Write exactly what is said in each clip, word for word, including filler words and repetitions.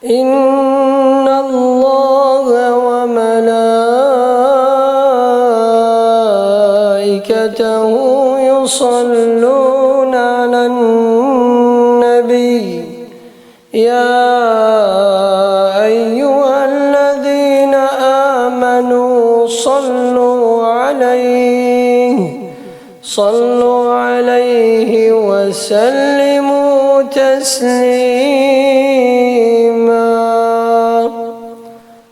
إن الله وملائكته يصلون على النبي، يا أيها الذين آمنوا صلوا عليه، صلوا عليه وسلموا تسليما.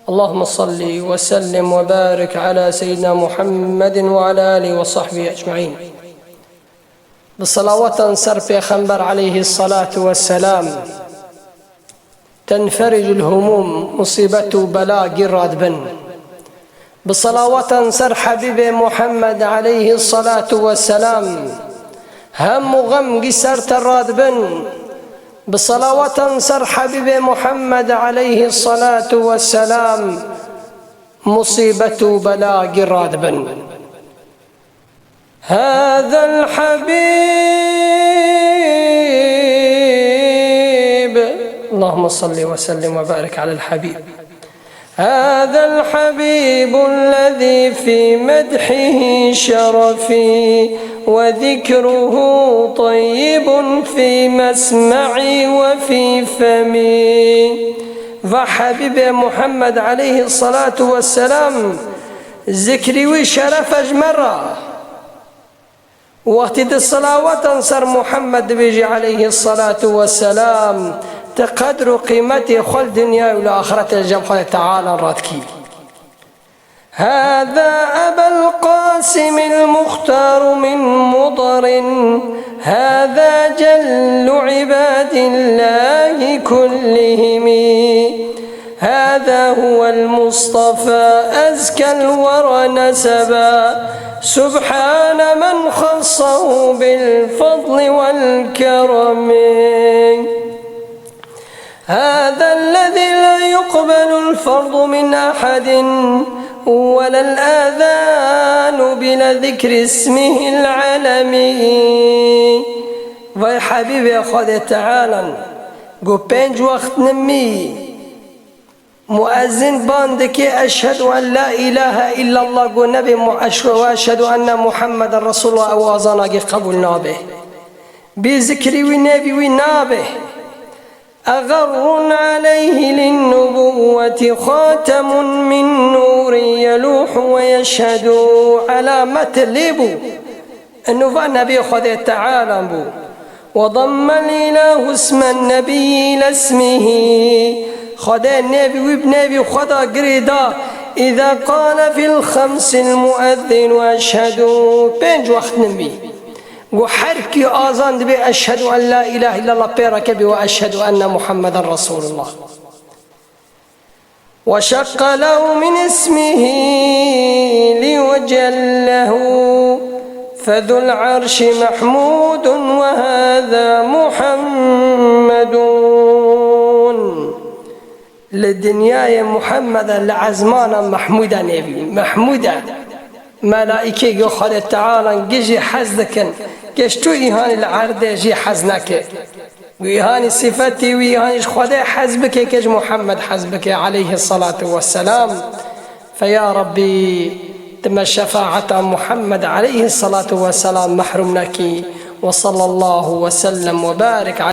اللهم صل وسلم وبارك على سيدنا محمد وعلى آله وصحبه أجمعين. Bi salawatan ser Pêxember aleyhî salatu vesselam, tenfericul humûm, musîbet û bela gîr radibin. Bi salawatan ser Habîbê Muhammed aleyhî salatu vesselam, hem û xem gî ser te radibin. Bi salawatan ser Habîbê Muhammed aleyhî salatu vesselam, musîbet û bela gîr radibin. هذا الحبيب، اللهم صل وسلم وبارك على الحبيب. هذا الحبيب الذي في مدحه شرفي، وذكره طيب في مسمعي وفي فمي. Va Habîbê Muhammed aleyhî salatu vesselam, zikrî wî şeref e ji me re. Wextî tu salawatan ser Muhammed dibêjî aleyhî salatu vesselam, tu qedr û qîmetê xwe li dinyayê û li axretê li cem Xwedê Teala radikî. هذا أبا القاسم المختار من مضر، هذا جل عباد الله كلهم. هذا هو المصطفى أزكى الورى نسبا، سبحان من خصه بالفضل والكرم. هذا الذي لا يقبل الفرض من أحد، ولا الآذان بلا ذكر اسمه العلمي. Vay Habîbê Xwedê Teala, got pênc wext nimî muezzin ban dike, "Eşhedû en la îlahe îllallah", got nebê mu-, eş-, "Ve eşhedû enne Muhammeden Resulullah", ew azana gê qebûl nabe. Bê zikrî wî, nêvî wî nabe. أغر عليه للنبوة خاتم من نور يلوح ويشهد. Alamet lê bû. Ino va nebê Xwedê Teala bû. وضم الإله اسم النبي إلى اسمه. Xwedê nêvî wî bi nêvî xwe da girê da. إذا قال في الخمس المؤذن أشهد. Pênc wext nimî. Got her kî azan dibe, "Eşhedû en la îlahe îllallah", pê re kebî, "Ve eşhedû enne Muhammeden Resulullah." وشق له من اسمه ليجله، فذو العرش محمود وهذا محمد. Li dinyayê Muhammed e, li ezmana Mehmûd e nêvî. Mehmûd e. Melaîkê gi Xwedê Teala gijî hez dikin. Geş tu îhanî li erdê jî hez neke. Gu îhanî sifetî wî, îhanî ji Xwedê hez bike, ke ji Muhammed hez bike, aleyhî salatu vesselam. Fe ya Rabbî, tu me şefaeta Muhammed aleyhî salatu vesselam mehrûm nekî. Ve sallallahu ve sellem ve barik